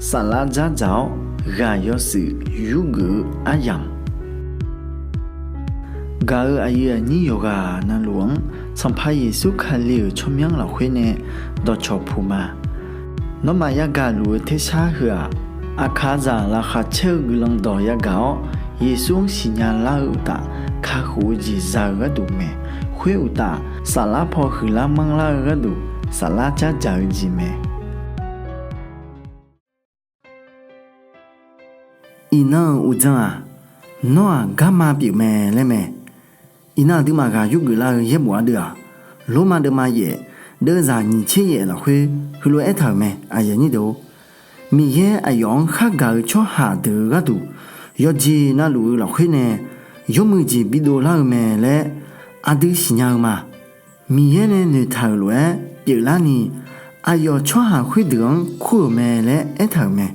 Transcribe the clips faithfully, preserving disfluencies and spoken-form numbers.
Saflar dzardzaq-awr ghaq yawshuif yurgeuf-eu aryamq, gaq-euq aqyuif aqnyir yawqghaq navluf-anr Sanqpaq Yeqsur Kali-euq tsawrmyanr lafkhoer nae dawqcawq puq ma. Nawmaf yagaq luf-eu tersar heu-aq, aqkaqzaq laqkhaq caer-eu guiqlanq dawq yagaq-awr, Yeqsur-anr siqnya lar-eu uqtaf, kakhof-eu jeq za-eu gharduq mae. Khoer uqtaf, saflar paw huiqlar manrlar-eu gharduq, saflar dzardzaq-eu jeq mae. Iqnan-euq uqdzan-aq, Nawr-aq garma pyeufmae laer mae. Iqnan aqduimaf ghaq yurgeuf lar-eu yaerbof ardeuv-aq, Lormav deuvma yaef, deuvzaq nyiq tser yaef lafkhoer heulof-aer aertaq-euq mae. Miqyaer aqyawf-anr khargaq-eu tsawrhaq deuq-eu gharduq, yawqjeq navluf-eu lafkhoer nae yawmuiq jeq bidov lar-eu mae laer aqdui siqnya-eu ma. Miqyaer nae noeqtaq-euq lof-aer pyeuflarni, aqyawf tsawrhaq khoerdeuq-anr kur-euq mae laer aertaq-euq mae.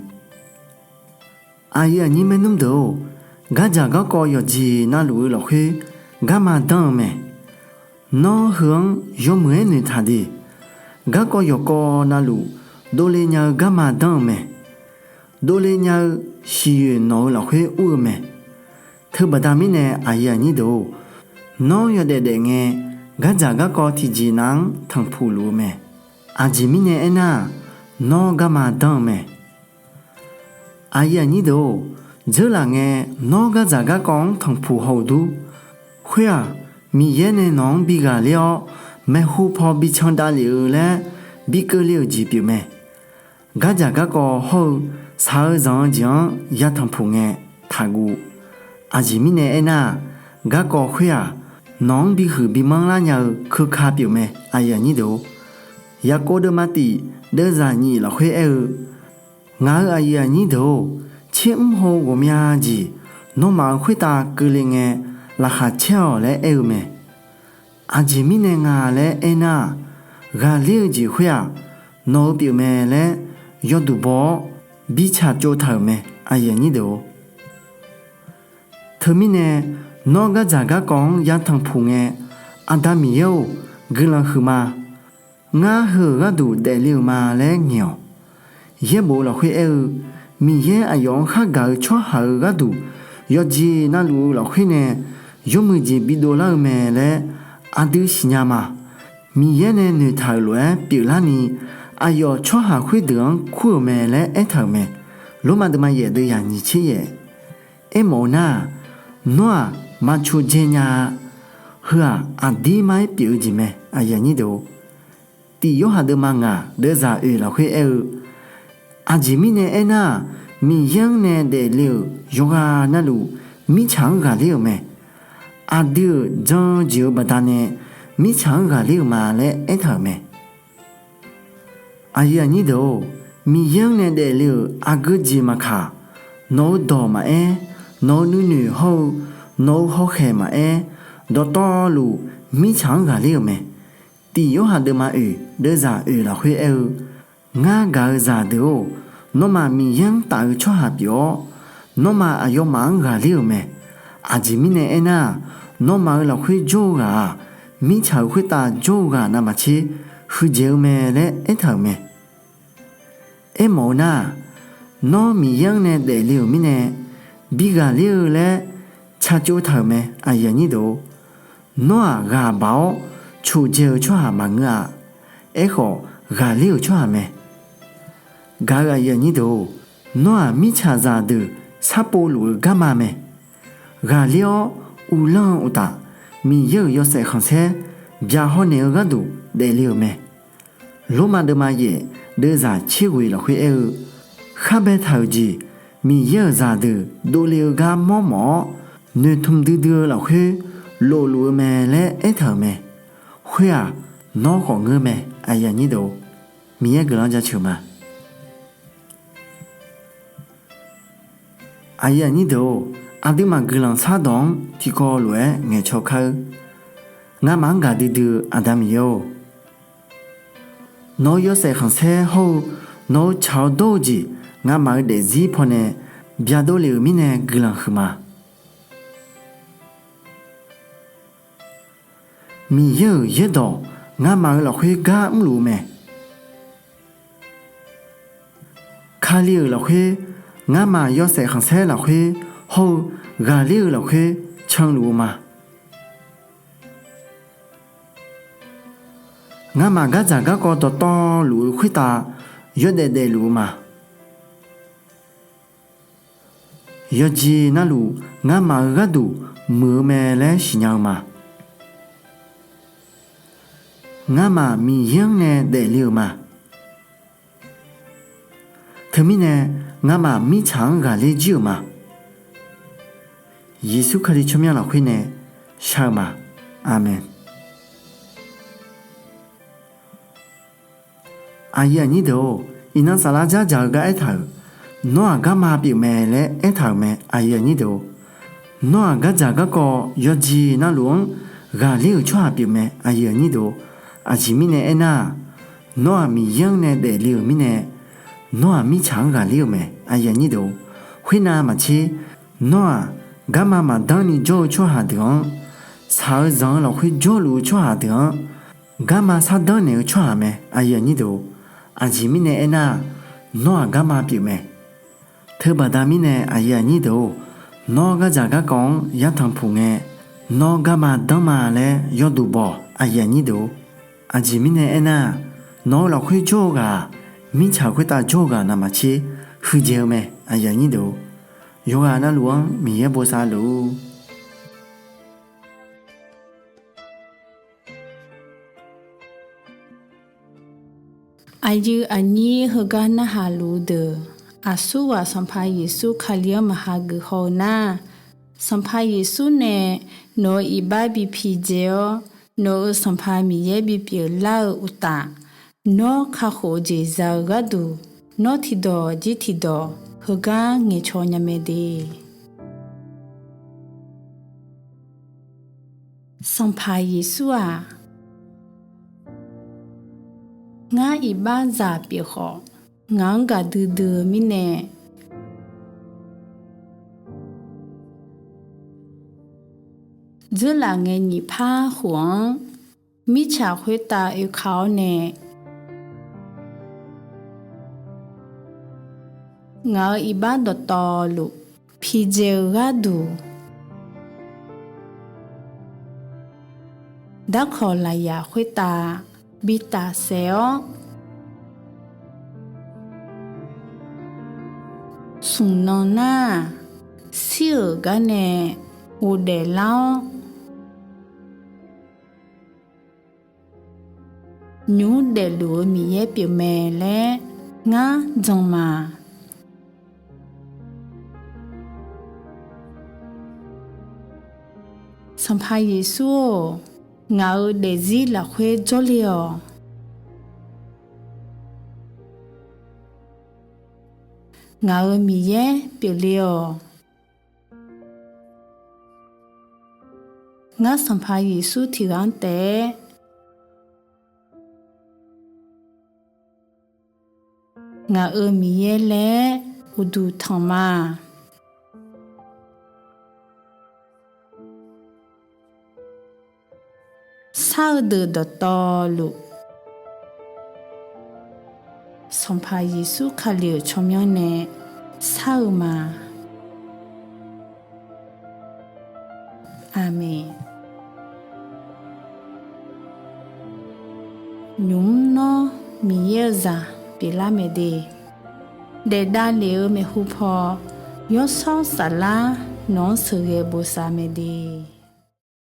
Aqyuif aqnyir maernmr deuq-or, gardzaq garkawv yawqjeq navluf-eu lafkhoer garma danr-eu mae. Nawr heu-anr yawmuiq-aer noeqtaq de. Garkawv yawqkawv navluf dovle nya-eu garma danr-eu mae. Dovle nya-eu siqyoeq nawq-eu lafkhoer ur-eu mae. Teubaqda mirnae aqyuif aqnyir deuq-or, Nawr yawdaef daefngae gardzaq garkawv tiqjeq nav-anr tanqpuq luf-eu mae. Aqjeq mirnae aernar-aq, Nawr garma danr-eu mae. Aqyuif aqnyir deuq-or, dzeurlaf ngae Nawr gardzaq garkawv-anr tanqpuq haw-eu dur. Khoer-aq, Miqyaer nae nawq-anr bi ghaqler-awr, maeqhu paw bi can davlef-eu laer bi keuvle-euq jeq pyeufmae. Gardzaq garkawv hawr-eu shaq-eu zanq-eu jeq-anr ya tanqpuq ngae taqguv. Aqjeq mirnae aernar-aq, garkawv khoer-aq, nawq-anr bihuiq bimanr lar nya-eu keuka pyeufmae. Yaqkov deuvma tif deuvzaq nyif lafkhoer aer-eu, Ngaq-euq aqyuif aqnyir deuq-or, tser mr haw ghawqmya jeq nawmaf-euq khoertav keuvle ngae laqkhaq caer-awq laer aer-eu mae. Aqjeq mirnae nga laer aernar-aq, ghaqler-eu jeq khoer-aq, nawq-eu pyeufmae laer yawduq baw-awr bi tsaqtsov taq-euq mae. Teumirnae, Nawr gardzaq garkawv-anr ya tanqpuq ngae, Aqda Miqyaer-or, guiqlanq huiqma. Ngar heu-euq gharduq daefle-euq ma laer ngaeq-awq. Yaerbof lafkhoer aer-eu, Miqyaer aqyawf-anr khargaq-eu tsawrhaq-eu gharduq yawqjeq navluf-eu lafkhoer nae yawmuiq jeq bidov lar-eu mae laer aqdui siqnya ma. Miqyaer nae noeqtaq-euq lof-aer pyeuflarni, aqyawf tsawrhaq khoerdeuq-anr kur-euq mae laer aertaq-euq mae. Lormav deuvma yaef deuv yaq nyiq tser yaef. Aermawf-eu nar-aq, Nawr-aq maq coqdzae nya-a. Heu-aq aqdir mar-aer pyeuf-eu jeq mae. Tif Yorhaq deuvma ngaq deuvzaq oeq lafkhoer aer-eu, Aqjeq mirnae aernar-aq, Miqyaer-anr nae daefle-euq yawqghaq navluf mirtsaq-anr ghaqler-euq mae. Aqdui-euq jan-eu jeq-eu baqdanae mirtsaq-anr ghaqler-euq ma laer aertaq-euq mae. Aqyuif aqnyir deuq-or, Miqyaer-anr nae daefle-euq aqgeu jeq maqkaq, nawq-eu dawq maqaer, nawq-eu nuinoeq hawr-eu nawq-eu hawkhaeq maqaer, dawqtawvluf mirtsaq-anr ghaqler-euq mae. Tif Yorhaq deuvma oeq deuvzaq oeq lafkhoer aer-eu, Ngar gaq-eu zaqdeuq-or, nawmaf Miqyaer-anr taf-eu tsawrhaq pyeuf-awr, nawmaf aqyawfmaf-anr ghaqler-euq mae. Aqjeq mirnae aernar-aq, nawmaf-euq lafkhoer jawr-eu ghaq-aq, mirtsaq-euq khoertav jawr-eu ghaq navmaqtser huiqdzaeq-eu mae laer aertaq-euq mae. Aermawf-eu nar-aq, Nawr Miqyaer-anr nae daefle-euq mirnae bi ghaqler-eu laer tsaqtsov taq-euq mae. Nawr-aq ghaq baq-awr coqdzae-eu tsawrhaq maqngeur-a. Aerkhawf, ghaqler-euq tsawrhaq mae. Gaq-eu aqyuif aqnyir deuq-or, nawr-aq mirtsaqzaq deuq sharpov luf-eu garma mae. Ghaqler-awr uvlanr-eu uqtaf, Miqyaer-euq yawshaef khanqsaer byaqhaw naeq-eu gharduq daefle-euq mae. Lormav deuvma yaef deuvzaq tser ghoeq lafkhoer aer-eu, Khar baetaq-euq jeq Miqyaer-euq zaqdeuq dovle-eu gar mawrmawf-awr, noeqtmq duidui-eu lafkhoer lofluf-eu mae laer aertaq-euq mae. Khoer-aq, nawr khawf ngeur mae. Miqyaer guiqlanq-anr jaceuq ma. Aqyuif aqnyir deuq-or, aqduimaf guiqlanq shardawq-anr tiqkawv lof-aer ngaeqcaw kar-eur. Ngamaf-anr gaqdui dui-eu Aqda Miqyaer-or, nawq-eu yawshaef khanqsaer hawr-eu nawq-eu tsaq-awr dawr-eu jeq ngamaf-eu daefzir pawnae byaqdov lef-euq mirnae guiqlanq huiqma. Miqyaer-euq yaerdawq ngamaf-eu lafkhoer gar mrluf-eu mae. Kali-euq lafkhoer, ngamaf yawshaef khanqsaer lafkhoer hawr-eu ghaqler-eu lafkhoer canluf-eu ma. Ngamaf gardzaq garkawv dawqtawvluf-eu khoertav yawdaef daefluf-eu ma. Yawqjeq navluf ngamaf-euq gharduq muiq-eu mae laer siqnya-eu ma. Ngamaf Miqyaer-anr nae daefle-euq ma. Teumirnae ngamaf mirtsaq-anr ghaqler jir-euq ma. Yeqsur Kali tsawrmyanr lafkhoer nae shar-eu ma. Aqmeq. Aqyuif aqnyir deuq-or, iqnan saflar dzardzaq-eu gar aertaq-euq, Nawr-aq garma pyeufmae laer aertaq-euq mae. Aqyuif aqnyir deuq-or, Nawr-aq gardzaq garkawv yawqjeq navluf-anr ghaqler-euq tsawrhaq pyeufmae. Aqyuif aqnyir deuq-or, aqjeq mirnae aernar-aq, Nawr-aq Miqyaer-anr nae daefle-euq mirnae, Nawr-aq mirtsaq-anr ghaqler-euq mae. Aqyuif aqnyir deuq-or, khoernav maqtser, Nawr-aq garma maqdanr ni jawr-eu tsawrhaq deuq-anr, shaq-eu zanq-eu lafkhoer jawrluf-eu tsawrhaq deuq-anr, garma shardanr naeq-eu tsawrhaq mae. Aqyuif aqnyir deuq-or, aqjeq mirnae aernar-aq, Nawr-aq garma pyeufmae. Teubaqda mirnae aqyuif aqnyir deuq-or, Nawr gardzaq garkawv-anr yartanq puq ngae, Nawr garma danr ma laer yawduq bawq. Aqyuif aqnyir deuq-or, aqjeq mirnae aernar-aq, Nawq-eu lafkhoer jawr-eu ghaq-aq, mirtsaq khoertav jawr-eu ghaq navmaqtser huiqdzaeq-eu mae. Aqyuif aqnyir deuq-or, yawqghaq navluf-anr Miqyaer bosav luf-ur. Aqyuif aqnyir heugar narhaq luf-eu deuq, aqsurghaq Sanqpaq Yeqsur Kali-anr maqha geuf haw-eu nar, Sanqpaq Yeqsur nae nawq-euq iqbax bi pidzae-awr, nawq-euq Sanqpaq Miqyaer bipyeuf lar-eu uqtaf, nawr kakhof-eu jeq za-eu gharduq, nawr tiqdawq jir tiqdawq heugar ngaeqcaw nya mae de. Sanqpaq Yeqsur-aq, ngar iqbaxzaq pyeuf khawf, ngaq-anr gaqdui dui-eu mirnae, dzeurlaf ngae nyiq par khof-anr mirtsaq khoertav oeka-awr nae, ngaq-euq iqbax dawqtawvluf pidzae-eu gharduq, darkawq lafyaq khoertav bi tafsaef-awr, smq nan nar-aq, shir-euq gar nae ghofdaef lar-awr, nymq mr daefluf-eu Miqyaer pyeufmae laer ngar jan ma. Sanqpaq Yeqsur-or, ngaq-euq daefzir lafkhoer jawrle-awq. Ngaq-euq Miqyaer pyeufle-awq. Ngar Sanqpaq Yeqsur tiqghaq-anr taef-aer ngaq-euq Miqyaer laer uqduq tanq ma. Shar-eu deuq dawqtawvluf, Sanqpaq Yeqsur Kali-euq tsawrmyanr nae shar-eu ma. Aqmeq. Nymq mr nawr Miqyaer-eu zaq pyeuflar mae de. Daef davlef-eu maeqhu paw, Yawshawr Saflar nawq-anr sheuqghae bosav mae de.